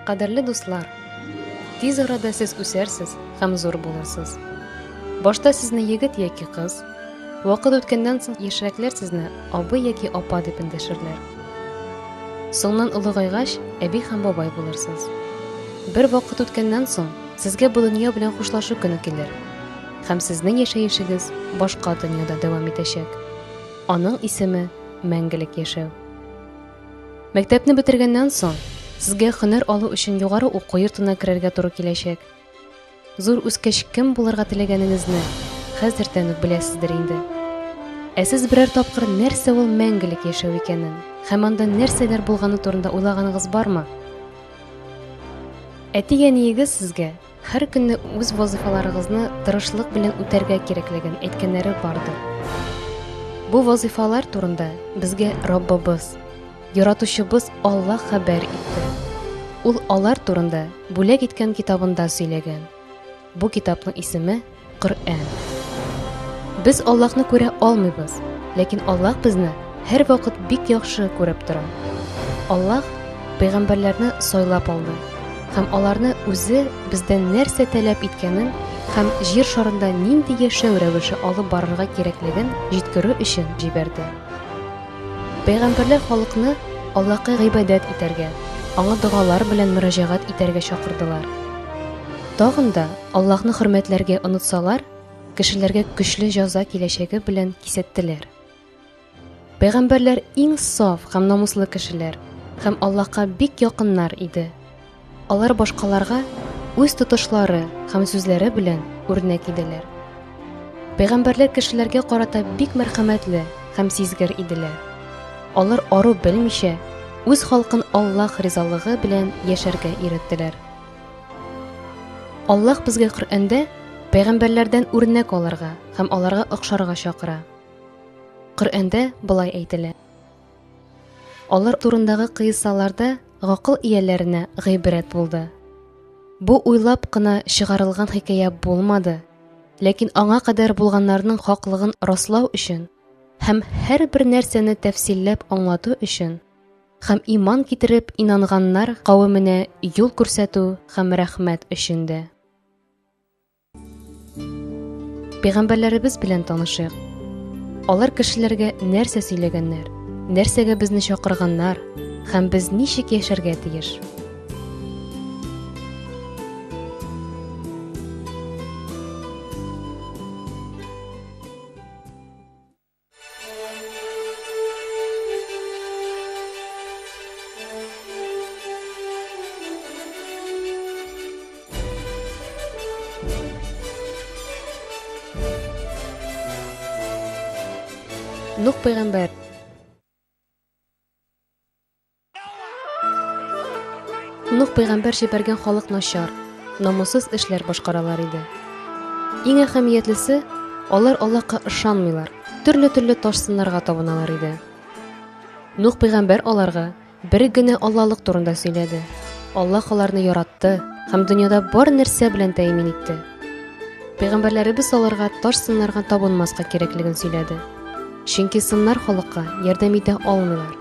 Кадерле дуслар, тиз арада сез үсәрсез һәм зур булырсыз. Башта сезне егет яки кыз, вакыт үткәннән соң яшьрәкләр сезне абый яки апа дип эндәшерләр. Соңыннан олыгайгач, әби һәм бабай булырсыз. Бер вакыт үткәннән соң, сезгә бу дөнья белән хушлашу көне килер һәм сезнең яшәешегез башка дөньяда дәвам итәчәк. Аның исеме мәңгелек яшәү. Мәктәпне бетергәннән соң, сезгә һөнәр алу өчен югары уку йортына керергә туры киләчәк. Зур үскәч кем булырга теләгәнегезне хәзердән үк беләсездер инде. Ә сез берәр тапкыр нәрсә ул мәңгелек яшәү икәнен һәм анда нәрсәләр булганы турында уйлаганыгыз бармы? Әти-әниегез сезгә һәр көнне үз вазыйфаларыгызны тырышлык белән үтәргә кирәклеген әйткәннәре бардыр. Бу вазыйфалар турында безгә Раббыбыз, яратучыбыз Аллаһ хәбәр итте. Ул алар турында бүләк иткән китабында сөйләгән. Бу китапның исеме Коръән. Без Аллаһны күрә алмыйбыз, ләкин Аллаһ безне һәрвакыт бик яхшы күреп тора. Аллаһ пәйгамбәрләрне сайлап алды һәм аларны үзе бездән нәрсә таләп иткәнен һәм җир шарында нинди яшәү рәвеше алып барырга кирәклеген җиткерү өчен җибәрде. Пәйгамбәрләр халыкны Аллаһка гыйбадәт итәргә, аңа догалар белән мөрәҗәгать итәргә чакырдылар. Тагын да Аллаһны хөрмәтләргә онытсалар, кешеләргә көчле җәза киләчәге белән кисәттеләр. Пәйгамбәрләр иң саф һәм намуслы кешеләр һәм Аллаһка бик якыннар иде. Алар башкаларга үз тотышлары һәм сүзләре белән үрнәк иделәр. Пәйгамбәрләр кешеләргә карата бик мәрхәмәтле һәм сизгер иделәр. Алар ару белмичә, үз халкын Аллаһ ризалыгы белән яшәргә өйрәттеләр. Аллаһ безгә Коръәндә пәйгамбәрләрдән үрнәк алырга һәм аларга охшарга чакыра. Коръәндә болай әйтелә: Алар турындагы кыйссаларда гакыл ияләренә гыйбрәт булды. Бу уйлап кына чыгарылган хикәя булмады, ләкин аңа кадәр булганнарның хаклыгын раслау өчен һәм һәрбер нәрсәне тәфсилләп аңлату өчен һәм иман китереп инанганнар кавеменә юл күрсәтү һәм рәхмәт өчен дә. Пәйгамбәрләребез белән танышыйк. Алар кешеләргә нәрсә сөйләгәннәр, нәрсәгә безне чакырганнар һәм без ничек яшәргә тиеш? Нух пәйгамбәр. Нух пәйгамбәр җибәргән халык начар, намуссыз эшләр башкаралар иде. Иң әһәмиятлесе, алар Аллаһка ышанмыйлар, төрле-төрле таш сыннарга табыналар иде. Нух пәйгамбәр аларга бер генә Аллалык турында сөйләде. Аллаһ аларны яратты һәм дөньяда бар нәрсә белән тәэмин итте. Пәйгамбәрләребез аларга таш сыннарга табынмаска кирәклеген сөйләде. Чөнки сыннар халыкка ярдәм итә алмыйлар.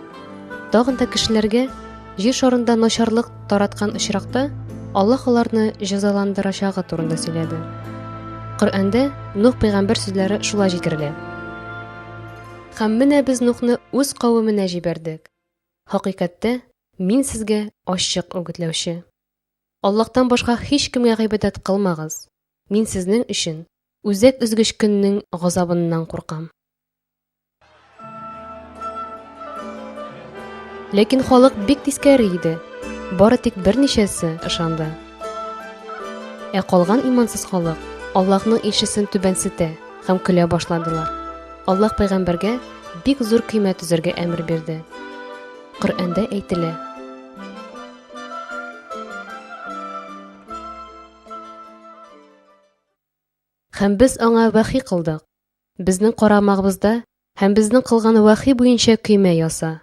Тагын да кешеләргә җир шарында начарлык тараткан очракта Аллаһ аларны җәзаландырачагы турында сөйләде. Коръәндә Нух пәйгамбәр сүзләре шулай җиткерелә. Һәм менә без Нухны үз кавеменә җибәрдек. Хакыйкатьтә, мин сезгә ачык үгетләүче. Аллаһтан башка һичкемгә гыйбадәт кылмагыз. Мин сезнең өчен үзәк өзгеч көннең газабыннан куркам. Ләкин халык бик тискәре иде. Бары тик берничәсе ышанды. Ә калган имансыз халык Аллаһның илчесен түбәнсетә һәм көлә башладылар. Аллаһ пәйгамбәргә бик зур көймә төзергә әмер бирде. Коръәндә әйтелә: Һәм без аңа вәхи кылдык. Безнең карамагыбызда һәм безнең кылган вәхи буенча көймә яса.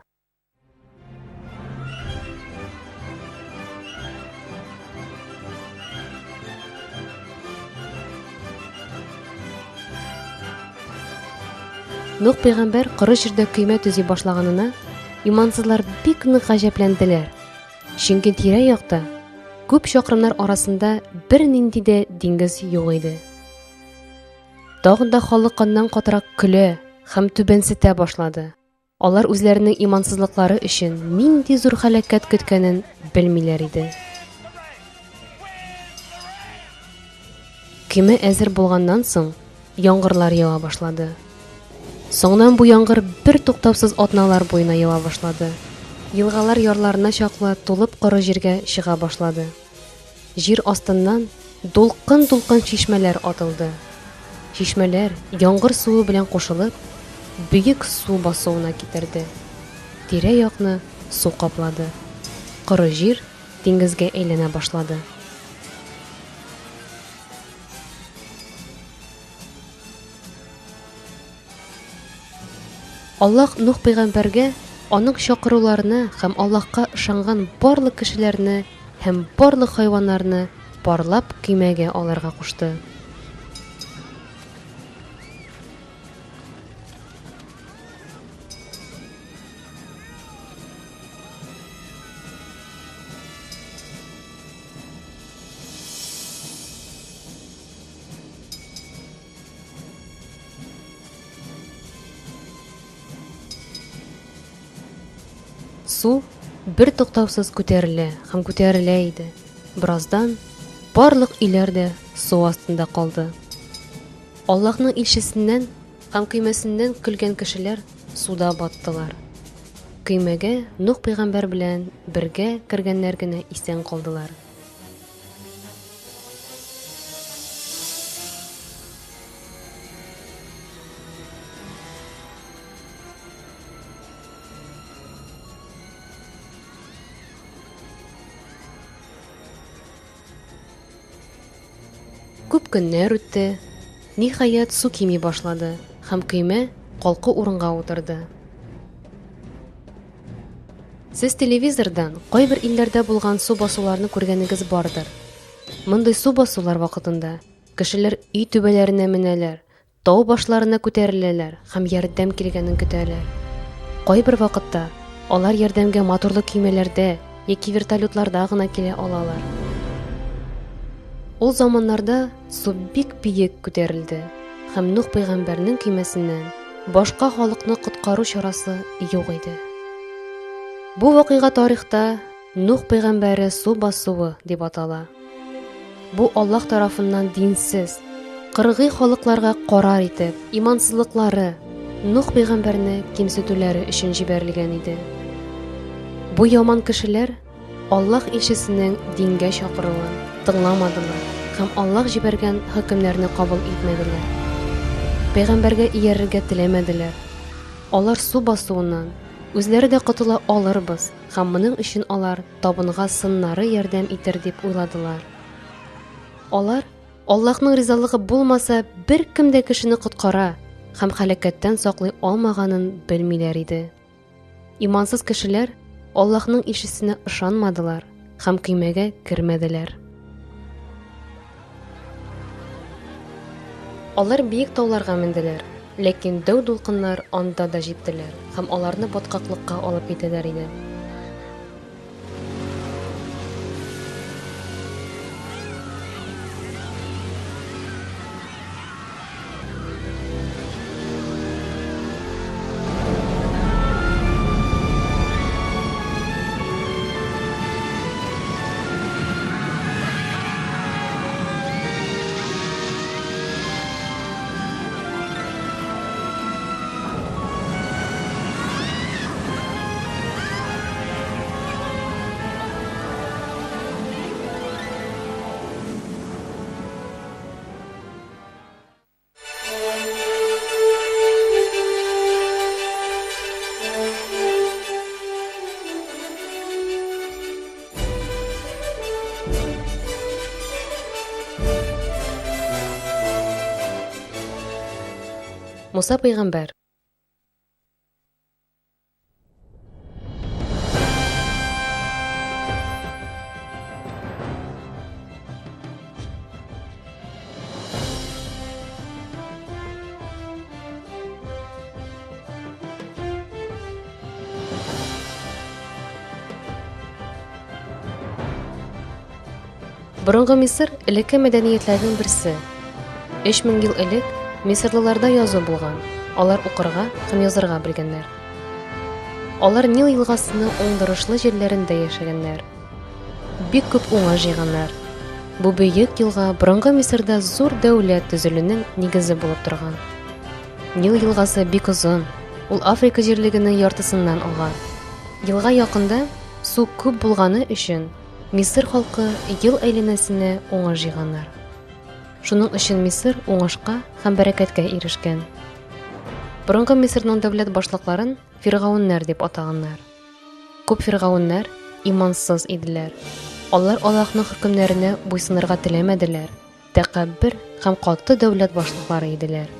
Нух пәйгамбәр коры җирдә көймә төзи башлаганына имансызлар бик нык гаҗәпләнделәр. Чөнки тирә-якта Күп чакрымнар арасында бернинди дә диңгез юк иде. Тагын да халык аннан катырак көлә һәм түбәнсетә башлады. Алар үзләренең имансызлыклары өчен нинди зур һәлакәт көткәнен белмиләр иде. Көймә әзер булганнан соң, яңгырлар ява башлады. Соңыннан бу яңгыр бер туктаусыз атналар буена ява башлады. Елгалар ярларына чаклы тулып коры җиргә чыга башлады. Җир астыннан дулкын-дулкын чишмәләр атылды. Чишмәләр, яңгыр суы белән кушылып, бөек су басуына китерде. Тирә-якны су каплады. Коры җир диңгезгә әйләнә башлады. Аллаһ Нух пәйгамбәргә аның чакыруларына һәм Аллаһка ышанган барлык кешеләрне һәм барлык хайваннарны парлап көймәгә алырга кушты. Су бер туктаусыз күтәрелә һәм күтәрелә иде. Бераздан барлык өйләр дә су астында калды. Аллаһның илчесеннән һәм көймәсеннән көлгән кешеләр суда баттылар. Көймәгә Нух пәйгамбәр белән бергә кергәннәр генә исән калдылар. Күп көннәр үтте. Ниһаять, су кими башлады һәм көймә калку урынга утырды. Сез телевизордан кайбер илләрдә булган су басуларны күргәнегез бардыр. Мондый су басулар вакытында кешеләр өй түбәләренә менәләр, тау башларына күтәреләләр һәм ярдәм килгәнен көтәләр. Кайбер вакытта алар ярдәмгә моторлы көймәләрдә яки вертолетларда гына килә алалар. Ул заманнарда су бик биек күтәрелде һәм Нух пәйгамбәрнең көймәсеннән башка халыкны коткару чарасы юк иде. Бу вакыйга тарихта Нух пәйгамбәре су басуы дип атала. Бу Аллаһ тарафыннан динсез, кыргый халыкларга карар итеп, имансызлыклары, Нух пәйгамбәрне кимсетүләре өчен җибәрелгән иде. Бу яман кешеләр Аллаһ илчесенең дингә чакыруын тыңламадылар һәм Аллаһ җибәргән хөкемнәрне кабул итмәделәр. Пәйгамбәргә иярергә теләмәделәр. Алар су басуыннан үзләре дә котыла алырбыз һәм моның өчен алар табынга сыннары ярдәм итер дип уйладылар. Алар Аллаһның ризалыгы булмаса, беркем дә кешене коткара һәм һәлакәттән саклый алмаганын белмиләр иде. Имансыз кешеләр Аллаһның илчесенә ышанмадылар һәм көймәгә кермәделәр. Алар биек тауларга менделәр, ләкин дәү дулкыннар анда да җиттеләр һәм аларны баткаклыкка алып китәләр иде. Муса пәйгамбәр. Борынгы Мисыр элекке мәдәниятләрнең берсе. 3000 ел элек мисырлыларда язу булган, алар укырга һәм язарга белгәннәр. Алар Нил елгасының уңдырышлы җирләрендә яшәгәннәр. Бик күп уңыш җыйганнар. Бу бөек елга борынгы Мисырда зур дәүләт төзелүнең нигезе булып торган. Нил елгасы бик озын, ул Африка җирлегенең яртысыннан ага. Елга якында су күп булганы өчен Мисыр халкы ел әйләнәсенә уңыш җыйганнар. Шуның өчен Мисыр уңышка һәм бәрәкәткә ирешкән. Борынгы Мисырның дәүләт башлыкларын фиргауннар дип атаганнар. Күп фиргауннар имансыз иделәр. Алар Аллаһның хөкемнәренә буйсынырга теләмәделәр. Тәкәббер һәм каты дәүләт башлыклары иделәр.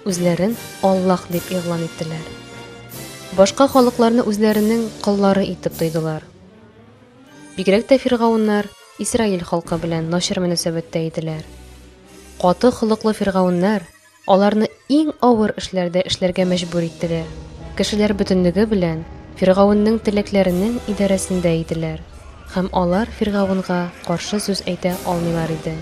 Үзләрен Аллаһ дип игълан иттеләр. Башка халыкларны үзләренең коллары итеп тойдылар. Бигрәк тә фиргауннар Исраил халкы белән начар мөнәсәбәттә иделәр. Каты холыклы фиргауннар Аларны иң авыр эшләрдә эшләргә мәҗбүр иттеләр. Кешеләр бөтенлеге белән Фиргавеннең теләкләренең идарәсендә иделәр, һәм алар Фиргавенгә каршы сүз әйтә алмыйлар иде.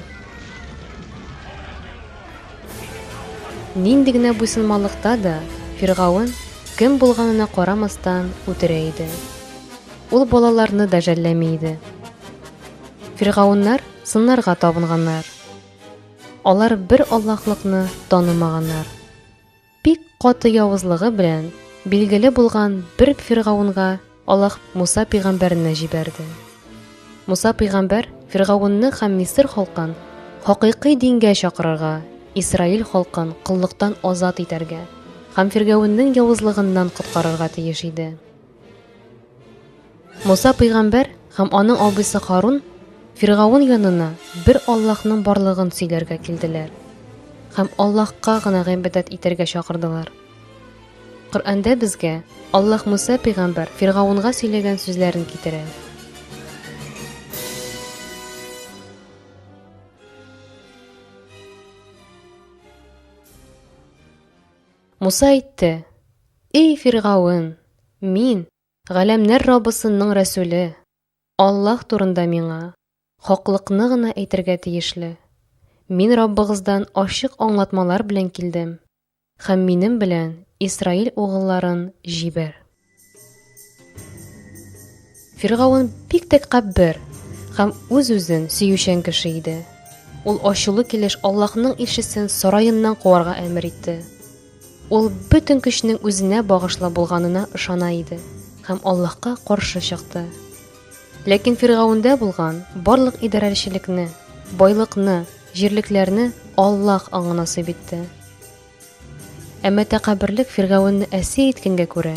Нинди генә буйсынмалыкта да Фиргавен, кем булганына карамастан, үтерә иде. Ул балаларны да жәлләми иде. Фиргавеннар сыннарга табынганнар. Алар бер Аллаһлыкны танымаганнар. Бик каты явызлыгы белән билгеле булган бер фиргавынга Аллаһ Муса пигамбәрне җибәрде. Муса пигамбәр фиргавынны һәм Мисыр халкын хакыйкый дингә чакырырга, Исраил халкын коллыктан азат итәргә һәм фиргавеннең явызлыгыннан коткарырга тиеш иде. Муса пәйгамбәр һәм аның абыйсы Харун Фиргавын янына бер Аллаһның барлыгын сөйләргә килделәр һәм Аллаһка гына гыйбадәт итәргә чакырдылар. Коръәндә безгә Аллаһ Муса пәйгамбәр Фиргавынга сөйләгән сүзләрен китерә. Муса әйтте: "Эй Фиргавын, мин Галәмнәр Раббысының рәсүле, Аллаһ турында миңа хаклыкны гына әйтергә тиешле. Мин Раббыгыздан ачык аңлатмалар белән килдем, һәм минем белән Исраил угылларын җибәр. Фиргавен бик тәкәббер һәм үз-үзен сөючән кеше иде. Ул ачулы килеш Аллаһның илчесен сараеннан куарга әмер итте. Ул бөтен көчнең үзенә багышлы булганына ышана иде һәм Аллаһка каршы чыкты. Ләкин Фиргавендә булган барлык идарәчелекне, байлыкны, җирлекләрне Аллаһ аңа насыйп итте. Әмма тәкәбберлек Фиргавенне әсир иткәнгә күрә,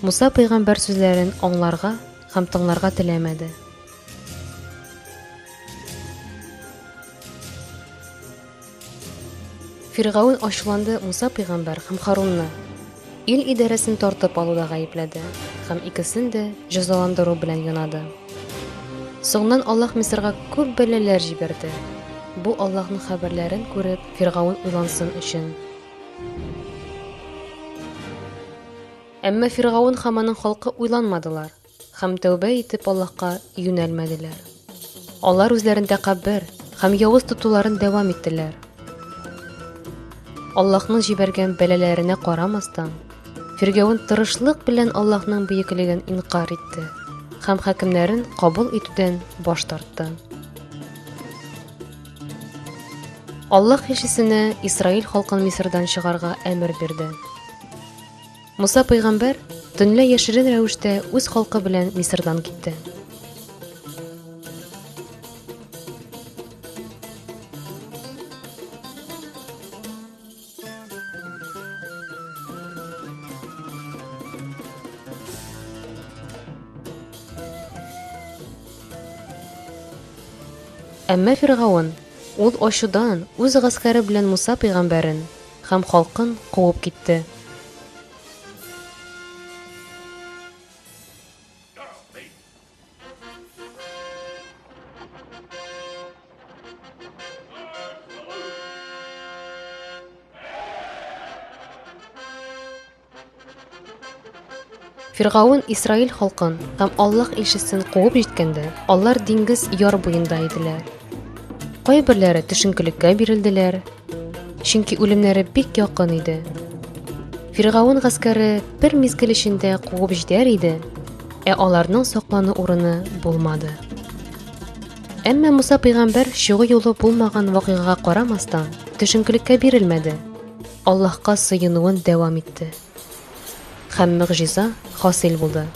Муса пәйгамбәр сүзләрен аңларга һәм тыңларга теләмәде. Фиргавен ачуланды Муса пәйгамбәр һәм Харунны ил идарәсен тартып алуда гаепләде һәм икесен дә җәзаландыру белән янады. Соңыннан Аллаһ Мисырга күп бәлаләр җибәрде. Бу Аллаһның хәбәрләрен күреп, Фиргавен уйлансын өчен. Әмма Фиргавен һәм аның халкы уйланмадылар. Һәм тәүбә итеп Аллаһка юнәлмәделәр. Алар үзләрен тәкәббер һәм явыз тотуларын дәвам иттеләр. Аллаһның җибәргән бәлаләренә карамастан, Фиргәвен тырышлык белән Аллаһның бөеклеген инкар итте һәм хакимнәрен кабул итүдән баш тартты. Аллаһ илчесенә Исраил халкын Мисырдан чыгарга әмер бирде. Муса пәйгамбәр төнлә яшерен рәвештә үз халкы белән Мисырдан китте. Әмма Фиргавын ул ачудан үз гаскәре белән Муса пәйгамбәрен һәм халкын куып китте. Фиргавен Исраил халкын һәм Аллаһ илчесен куып җиткәндә, алар диңгез яр буенда иделәр. Кайберләре төшенкелеккә бирелделәр, чөнки үлемнәре бик якын иде. Фиргавен гаскәре бер мизгел эчендә куып җитәр иде, ә аларның саклану урыны булмады. Әмма Муса пәйгамбәр чыгу юлы булмаган вакыйгага карамастан, төшенкелеккә бирелмәде. Аллаһка сыенуын дәвам итте. Һәм могҗиза хасил булды.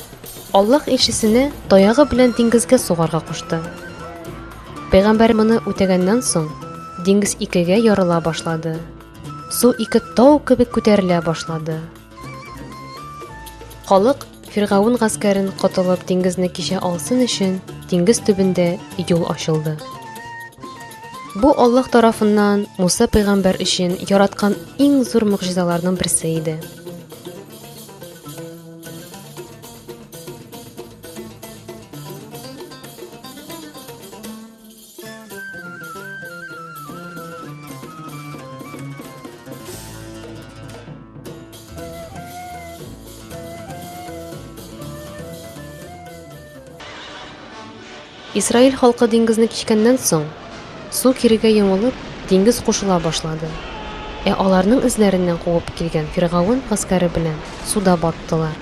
Аллаһ илчесенә таягы белән диңгезгә сугарга кушты. Пәйгамбәр моны үтәгәннән соң, диңгез икегә ярыла башлады. Су ике тау кебек күтәрелә башлады. Халык Фиргавен гаскәрен котылып диңгезне кичә алсын өчен диңгез төбендә юл ачылды. Бу Аллаһ тарафыннан Муса пәйгамбәр өчен яраткан иң зур могҗизаларның берсе иде. Исраил халкы диңгезне кичкәннән соң, су кирегә йомылып, диңгез кушыла башлады. Ә аларның эзләреннән куып килгән Фиргавен гаскәре белән суда баттылар.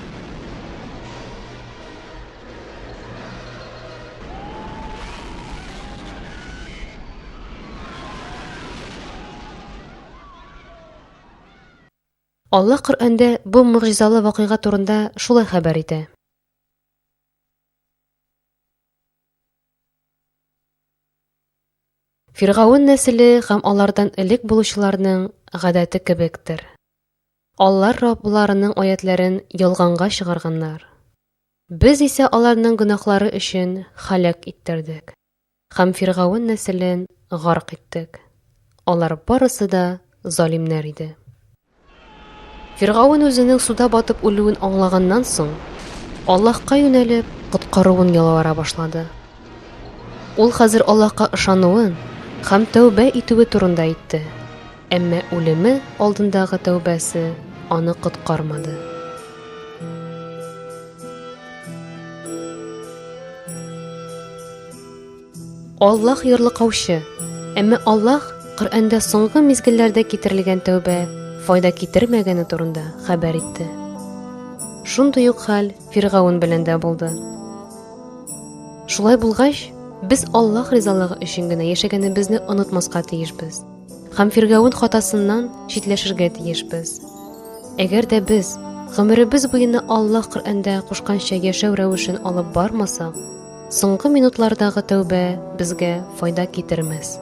Аллаһ Коръәндә бу могҗизалы вакыйга турында шулай хәбәр итә. Фиргавен нәселе һәм алардан элек булучыларның гадәте кебектер. Алар Раббларының аятьләрен ялганга чыгарганнар. Без исә аларның гөнаһлары өчен һәлак иттердек һәм Фиргавен нәселен гарк иттек. Алар барысы да залимнәр иде. Фиргавен үзенең суда батып үлүен аңлаганнан соң, Аллаһка юнәлеп, коткаруын ялвара башлады. Ул хәзер Аллаһка ышануын һәм тәүбә итүе турында әйтте, әмма үлеме алдындагы тәүбәсе аны коткармады. Аллаһ ярлыкаучы. Әмма Аллаһ Коръәндә соңгы мизгелләрдә китерелгән тәүбә файда китермәгәне турында хәбәр итте. Шундый ук хәл Фиргавен белән дә булды. Шулай булгач, без Аллаһ ризалыгы өчен генә яшәгәнебезне онытмаска тиешбез. Һәм Фиргавен хатасыннан читләшергә тиешбез. Әгәр дә без гомеребез буена Аллаһ Коръәндә кушканча яшәү рәвешен алып бармасак, Соңгы минутлардагы тәүбә безгә файда китермәс.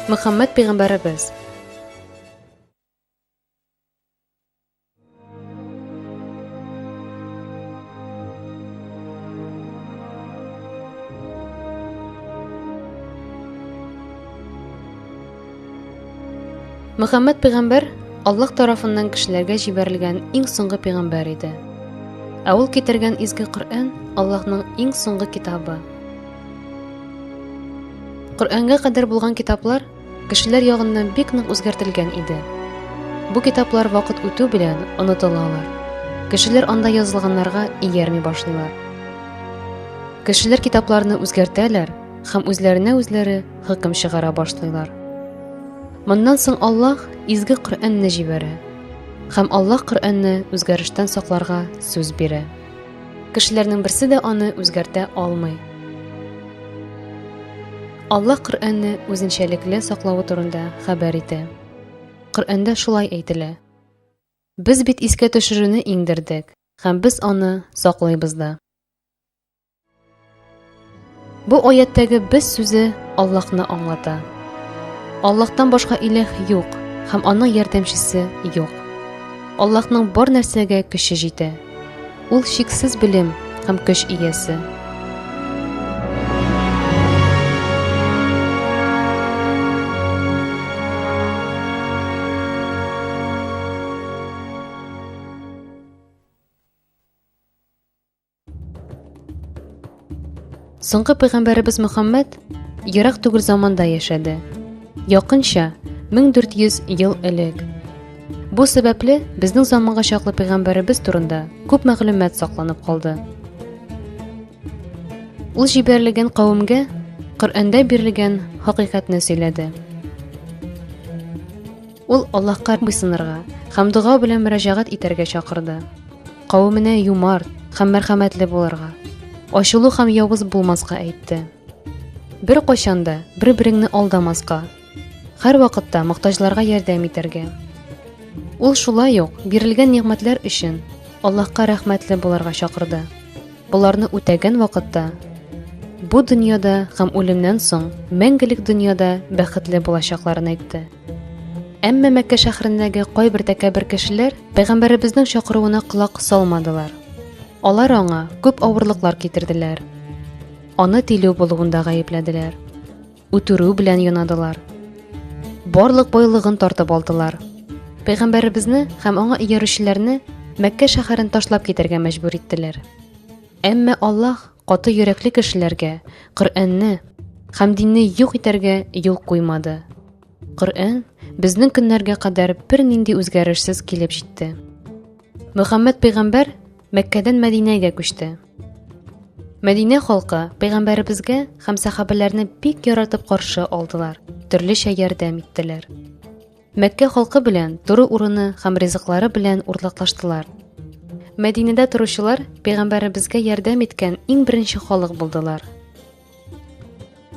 Мөхәммәд пәйгамбәребез. Мөхәммәд пәйгамбәр Аллаһ тарафыннан кешеләргә җибәрелгән иң соңгы пәйгамбәр иде. Ә ул китергән изге Коръән Аллаһның иң соңгы китабы. Коръәнгә кадәр булган китаплар кешеләр ягыннан бик нык үзгәртелгән иде. Бу китаплар вакыт үтү белән онытылалар. Кешеләр анда язылганнарга иярми башлыйлар. Кешеләр китапларны үзгәртәләр һәм үзләренә үзләре хөкем чыгара башлыйлар. Моннан соң Аллаһ изге Коръәнне җибәрә һәм Аллаһ Коръәнне үзгәрештән сакларга сүз бирә. Кешеләрнең берсе дә аны үзгәртә алмый. Аллаһ Коръәнне үзенчәлекле саклавы турында хәбәр итә. Коръәндә шулай әйтелә: Без бит искә төшерүне иңдердек, һәм без аны саклыйбыз да. Бу аяттәге без сүзе Аллаһны аңлата. Аллаһтан башка иләһ юк, һәм аның ярдәмчесе юк. Аллаһның бар нәрсәгә көче җитә. Ул чиксез белем һәм көч иясе. Соңгы пәйгамбәребез Мөхәммәд ерак түгел заманда яшәде. Якынча 1400 ел элек. Бу сәбәпле безнең заманга чаклы пәйгамбәребез турында күп мәгълүмат сакланып калды. Ул җибәрелгән кавемгә Коръәндә бирелгән хакыйкатьне сөйләде. Ул Аллаһка буйсынырга һәм дога белән мөрәҗәгать итәргә чакырды. Кавеменә юмарт һәм мәрхәмәтле булырга, ачулы һәм явыз булмаска әйтте. Бер кайчан да бер-береңне алдамаска, һәрвакытта мохтаҗларга ярдәм итәргә. Ул шулай ук бирелгән нигъмәтләр өчен Аллаһка рәхмәтле булырга чакырды. Боларны үтәгән вакытта бу дөньяда һәм үлемнән соң мәңгелек дөньяда бәхетле булачакларын әйтте. Әмма Мәккә шәһәрендәге кайбер тәкәббер кешеләр пәйгамбәребезнең чакыруына колак салмадылар. Алар аңа күп авырлыклар китерделәр. Аны тиле булуында гаепләделәр. Үтерү белән янадылар. Барлык байлыгын тартып алдылар. Пәйгамбәребезне һәм аңа иярүчеләрне Мәккә шәһәрен ташлап китәргә мәҗбүр иттеләр. Әмма Аллаһ каты йөрәкле кешеләргә Коръәнне һәм динне юк итәргә юл куймады. Коръән безнең көннәргә кадәр бернинди үзгәрешсез килеп җитте. Мөхәммәд пәйгамбәр Мәккәдән Мәдинәгә күчте. Мәдинә халкы пәйгамбәребезгә һәм сәхабәләрне бик яратып каршы алдылар, төрлечә ярдәм иттеләр. Мәккә халкы белән тору урыны һәм ризыклары белән уртаклаштылар. Мәдинәдә торучылар пәйгамбәребезгә ярдәм иткән иң беренче халык булдылар.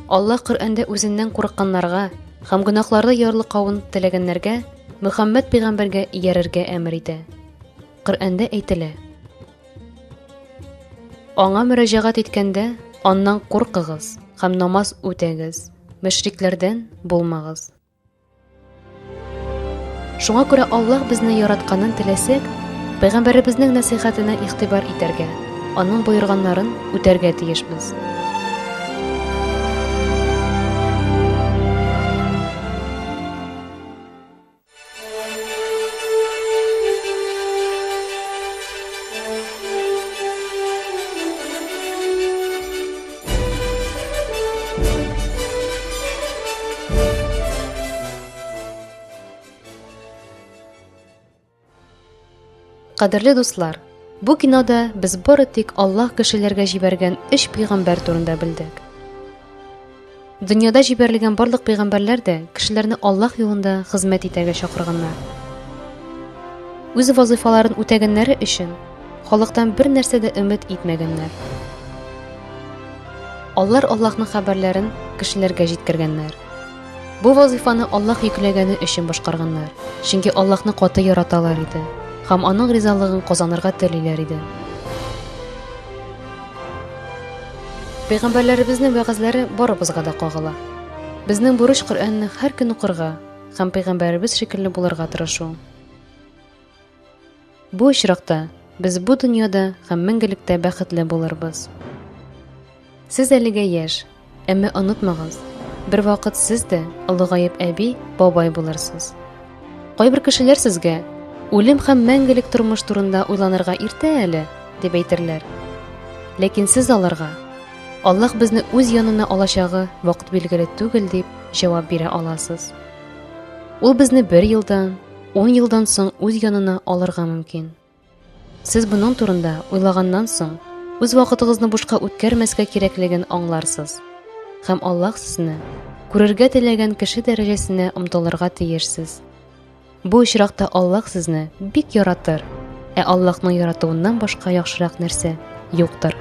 Аллаһ Коръәндә үзеннән курыкканнарга һәм гөнаһларны ярлыкавын теләгәннәргә Мөхәммәд пәйгамбәргә иярергә әмер итә. Коръәндә әйтелә: Аңа мөрәҗәгать иткәндә, аннан куркыгыз һәм намаз үтәгез, мөшрикләрдән булмагыз. Шуңа күрә Аллаһ безне яратканын теләсәк, пәйгамбәребезнең нәсыйхәтенә игътибар итәргә, аның боерганнарын үтәргә тиешбез. Кадерле дуслар, бу кинода без бары тик Аллаһ кешеләргә җибәргән өч пәйгамбәр турында белдек. Дөньяда җибәрелгән барлык пәйгамбәрләр дә кешеләрне Аллаһ юлында хезмәт итәргә чакырганнар. Үз вазыйфаларын үтәгәннәре өчен халыктан бер нәрсә дә өмет итмәгәннәр. Алар Аллаһның хәбәрләрен кешеләргә җиткергәннәр. Бу вазыйфаны Аллаһ йөкләгәне өчен башкарганнар, чөнки Аллаһны каты яраталар иде һәм аның ризалыгын казанырга телиләр иде. Пәйгамбәрләребезнең вәгазьләре барыбызга да кагыла. Безнең бурыч Коръәнне һәр көн укырга һәм пәйгамбәребез шикелле булырга тырышу. Бу очракта без бу дөньяда һәм мәңгелектә бәхетле булырбыз. Сез әлегә яшь, әмма онытмагыз, бервакыт сез дә олыгаеп әби, бабай булырсыз. Кайбер кешеләр сезгә, үлем һәм мәңгелек тормыш турында уйланырга иртә әле, дип әйтерләр. Ләкин сез аларга, Аллаһ безне үз янына алачагы вакыт билгеле түгел, дип җавап бирә аласыз. Ул безне бер елдан, ун елдан соң үз янына алырга мөмкин. Сез моның турында уйлаганнан соң, үз вакытыгызны бушка үткәрмәскә кирәклеген аңларсыз. Һәм Аллаһ сезне күрергә теләгән кеше дәрәҗәсенә омтылырга тиешсез. Бу очракта Аллаһ сезне бик яратыр, ә Аллаһның яратуыннан башка яхшырак нәрсә юктыр.